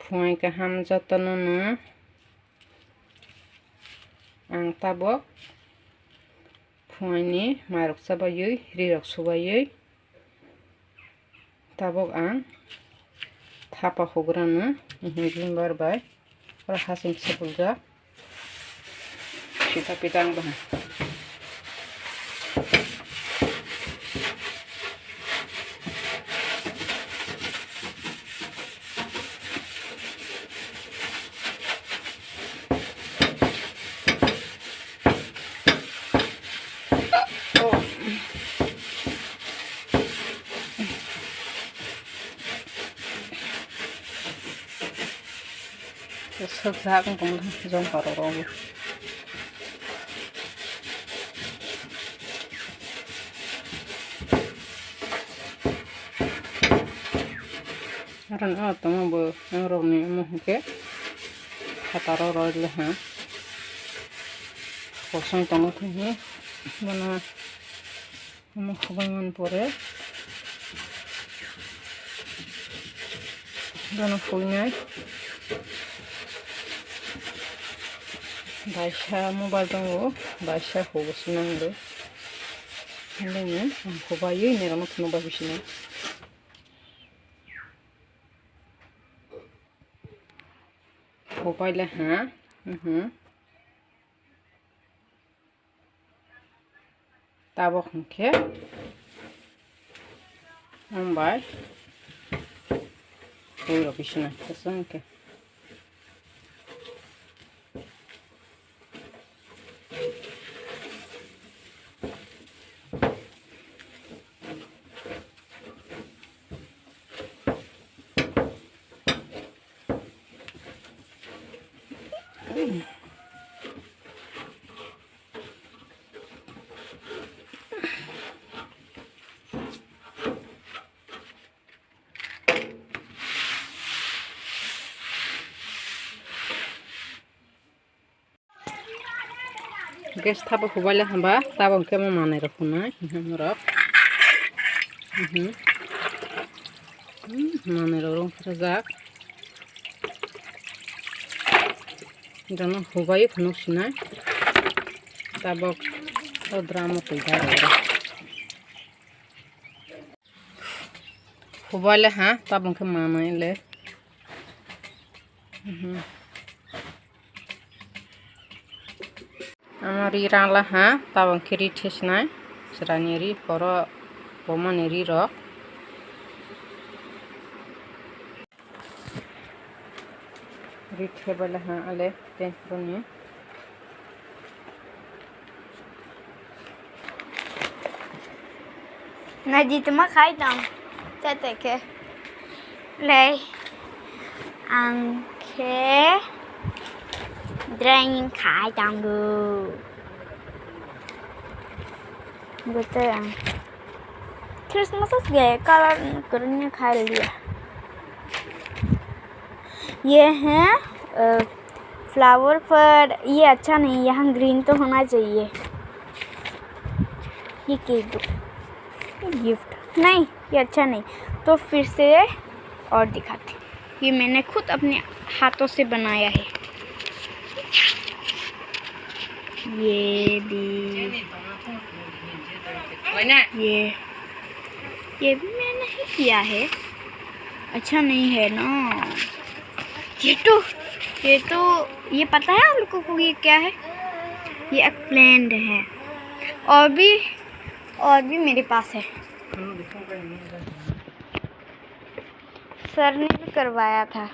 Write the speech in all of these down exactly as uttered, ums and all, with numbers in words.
Phuai kaham jotono no ang tabok phuaini mairok chabaiwi, rirok subaiwi tabok ang thapa hugrano, mhm, jumbar bai oro hasing se puljak. Pita pita ang bahan. Sokjak wng tong jongkha rok. Aro no tongma bo ang rok ni omo hwnkhe phataro rw le ha. Kosong tongma thangwi bono. Omo hubai man pore. Bono huinai. Baisa mobile tongo, baisa hugo sinang le. Hwnwi ang hubaiwi nerokno phunukbai bisingo. Hubai le ha. Mhm. Tabok hwnkhe hambai twi rw bisinai kwchwng khe. Gas thapa hubai le hamba, tabok khe mo manwi rok phunai, hwnkhai norok. Mhm. Hmm, manwi rok rung phajak. Jono hubai phunuk sinai. Tabok o drama twi dai rok. Hubai le ha, tabok khe manwi le. Mhm. Ama ri rang la ha, tabok khe ri thesnai, chwraini ri, horo bomani ri rok. Ri thebai la ha, ale, tench boni. Naidi tuma khai tong. Tete khe. Lei. Ang khe drawing khai tongo. Betul ang. Christmas ge color green khai liya. ये है, अ, फ्लावर पर ये अच्छा नहीं, यहाँ ग्रीन तो होना चाहिए। ये केक गिफ्ट नहीं, ये अच्छा नहीं। तो फिर से और दिखाते हैं। ये मैंने खुद अपने हाथों से बनाया है। ये भी, ये, ये भी मैंने ही किया है। अच्छा नहीं है ना। ये तो, ये तो, ये पता है आप लोगों को ये क्या है? ये एगप्लांट है। और भी, और भी मेरे पास है। सर ने भी करवाया था।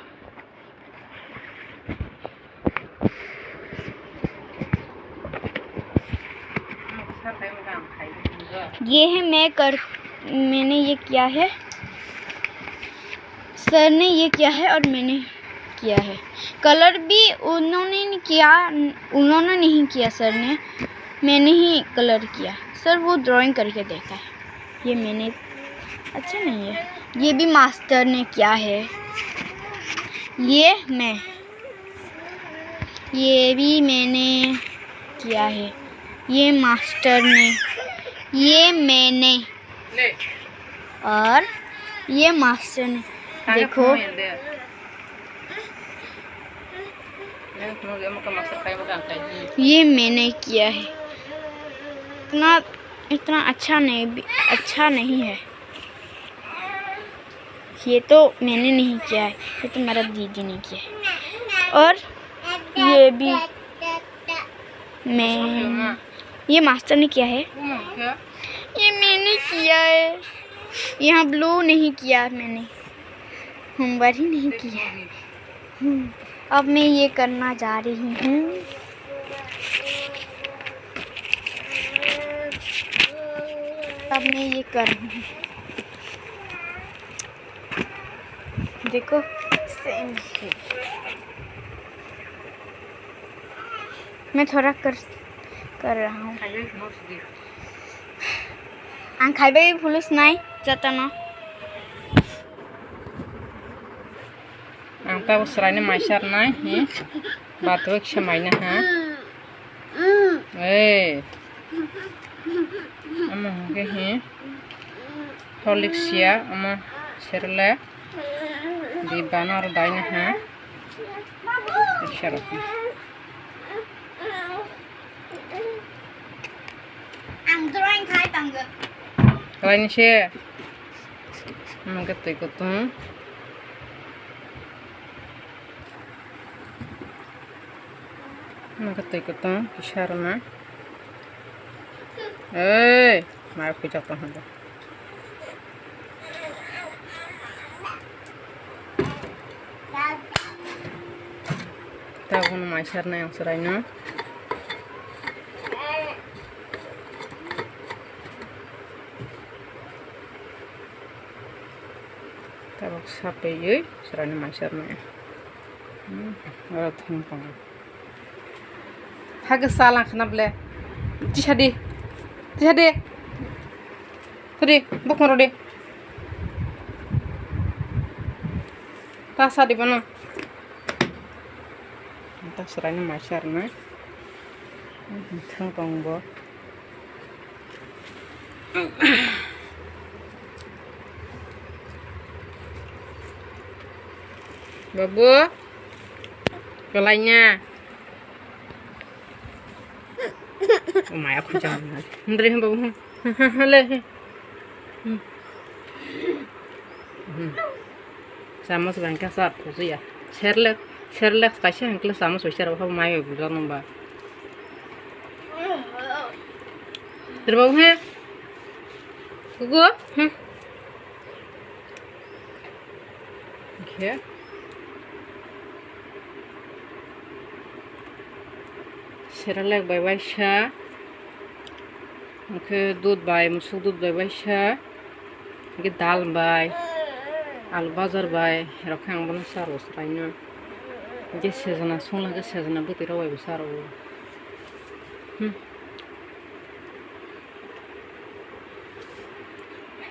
ये है, मैं कर, मैंने ये किया है, सर ने ये किया है और मैंने किया है। कलर भी उन्होंने नहीं किया, उन्होंने नहीं किया सर ने, मैंने ही कलर किया। सर वो ड्राइंग करके देता है। ये मैंने, अच्छा नहीं है। ये भी मास्टर ने किया है। ये मैं, ये भी मैंने किया है। ये मास्टर ने, ये मैंने, और ये मास्टर ने। देखो, ये मैंने किया है। इतना, इतना अच्छा नहीं, अच्छा नहीं है। ये तो मैंने नहीं किया है, ये तो मेरा दीदी ने किया है। और ये भी मैं, ये मास्टर ने किया है, ये मैंने किया है। यहाँ ब्लू नहीं किया मैंने, होमवर्क ही नहीं किया। हम्म, अब मैं ये करना जा रही हूँ। अब मैं ये कर रही हूँ। देखो, सेम है। मैं थोड़ा कर, कर रहा हूँ। Ang khaibai phulus nai jatano. Ang tabuk swraino mai sarnai, hi? Bathroom kisa maina ha. Ei. Omo hwnkhe hi? Horlicks ya, omo Cerelac. Di bana aro daina ha. Kisa rok. Ang drawing khai tanggo. Kalaini se. Omo khe twi kutung. Omo khe twi kutung kisa rwna. Ei, ma khuijak tong hwnba. Tabukno mai sarnai ang swraino. Tabuk sapaiwi swraino mai sarnai. Hmm, oro thung tongo. Hake salang khna ble. Tisa di. Tisa di. Thudi, bokong rw di. Ta sa di bono. Ta swraino mai sarnai. Thang tong bo. Babu. Kalaina. Oh, maya khum chang. Ndri hum babu hum. Le. Hmm. Hmm. Chamos bai khe sa phusu ya. Cerelac, Cerelac kaisa hwnkhe chamos bai serok mai bai bujar nang ba. Ndri babu he. Kuku. Hmm. Hwnkhe Cerelac bai waisa, hwnkhe dudh bai, musuk dudh bai waisa, hwnkhe dal bai, alu bajar bai, rok khe ang bono cha rw swraino. Hwnkhe sejna songla khe sejna bwtwi rok bai bo cha rw o. Hmm.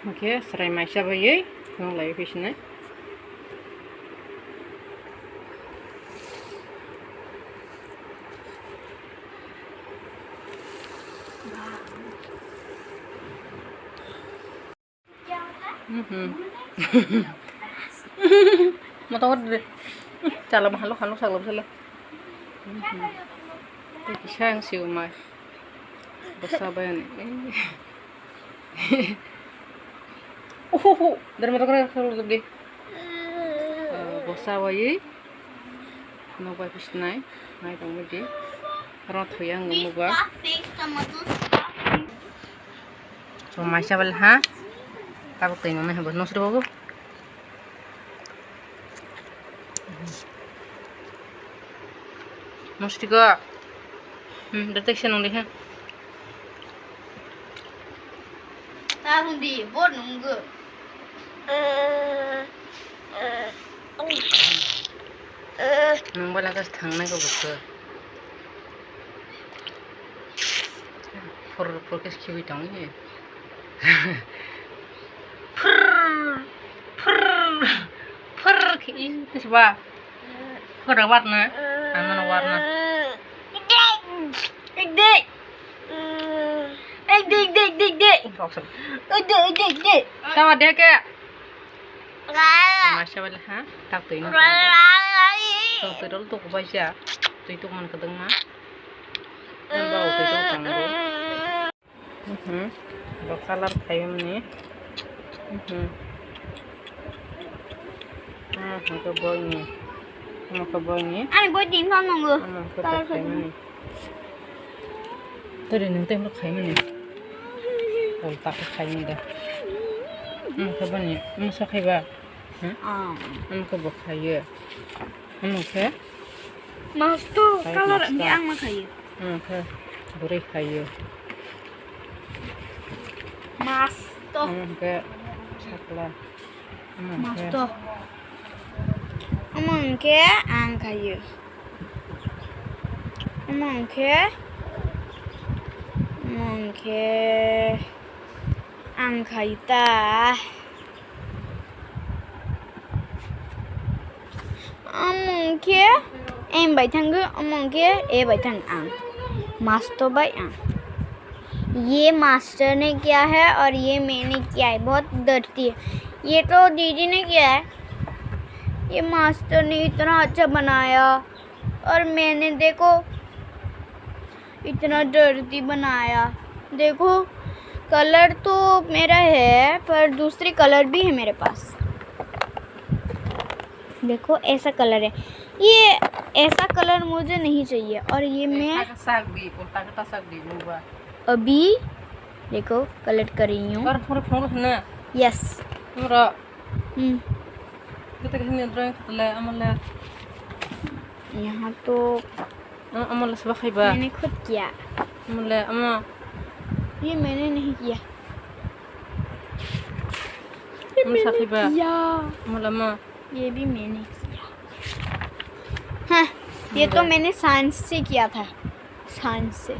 Hwnkhe chwrai mai chabaiwi nung lai phi sinai. Mhm. Motor de. Chala mahalo halo saglo sale. Mhm. Tei kisa ang siu mai. Bwsa bai ani. Uhuhu, dari motor kena keluar tadi. Eh, bwsa bai. Nok bai phisnai, nai tong di. Ro thoyang ngomo ba. So, mai chabal ha. Tabuk twi nang nai habo, nosri babu. Nosri ko. Hmm, detection nang di ha. Ta hundi, bor nunggu. Nungba lagas thangnai ko bwkha. Phur phur khe khibi tong ye. Phur phur phur khe i tisba. Phur warna. Ano warna. Ek de. Ek de, ek de, ek de, ek de. Ek de, ek de, ek de. Tama de ke. Masya Allah ha. Tak tu ini. Tong tu dol tu kubaja. Twi tok man kwdwngma. Ang ba twi tok tango. Mhm. Bo color khaimani. Mhm. Ah, hwnkhe boini. Hwnkhe boini. Ani boi din phano nango. Ano hwnkhe color khaimani. Tori nung tei hwnkhe khaimani. Ulta khe khaimani da. Hwnkhe boni. Masa khaiba. Hmm? Ah. Ano khe bo khaio. Ano khe? Masto. Khaio color masto. Ang ma khaio. Ano khe bwrwi khaio. Masto. Ano khe sakla. Ano khe masto. Omo hwnkhe ang khaio. Omo hwnkhe, omo hwnkhe ang khaio ta. Omo hwnkhe M bai thango, omo hwnkhe A bai thang ang. Masto bai ang. ये मास्टर ने किया है और ये मैंने किया है, बहुत डरती है। ये तो दीदी ने किया है, ये मास्टर ने इतना अच्छा बनाया और मैंने देखो इतना डरती बनाया। देखो, कलर तो मेरा है, पर दूसरी कलर भी है मेरे पास। देखो, ऐसा कलर है। ये ऐसा कलर मुझे नहीं चाहिए। और ये मैं Taka sak di, pun taka tasak di, luba. अभी देखो, कलर कर रही हूँ। Kar phone phone na. Yes. Mura. Hmm. Kita kesini drawing kita le, amal le. यहाँ तो Ama, ama le seba khaiba. मैंने खुद किया। Ama le, ama. ये मैंने नहीं किया। Ama sa khaiba. किया। Ama le, ama. ये भी मैंने किया। हाँ, ये तो मैंने साइंस से किया था। साइंस से।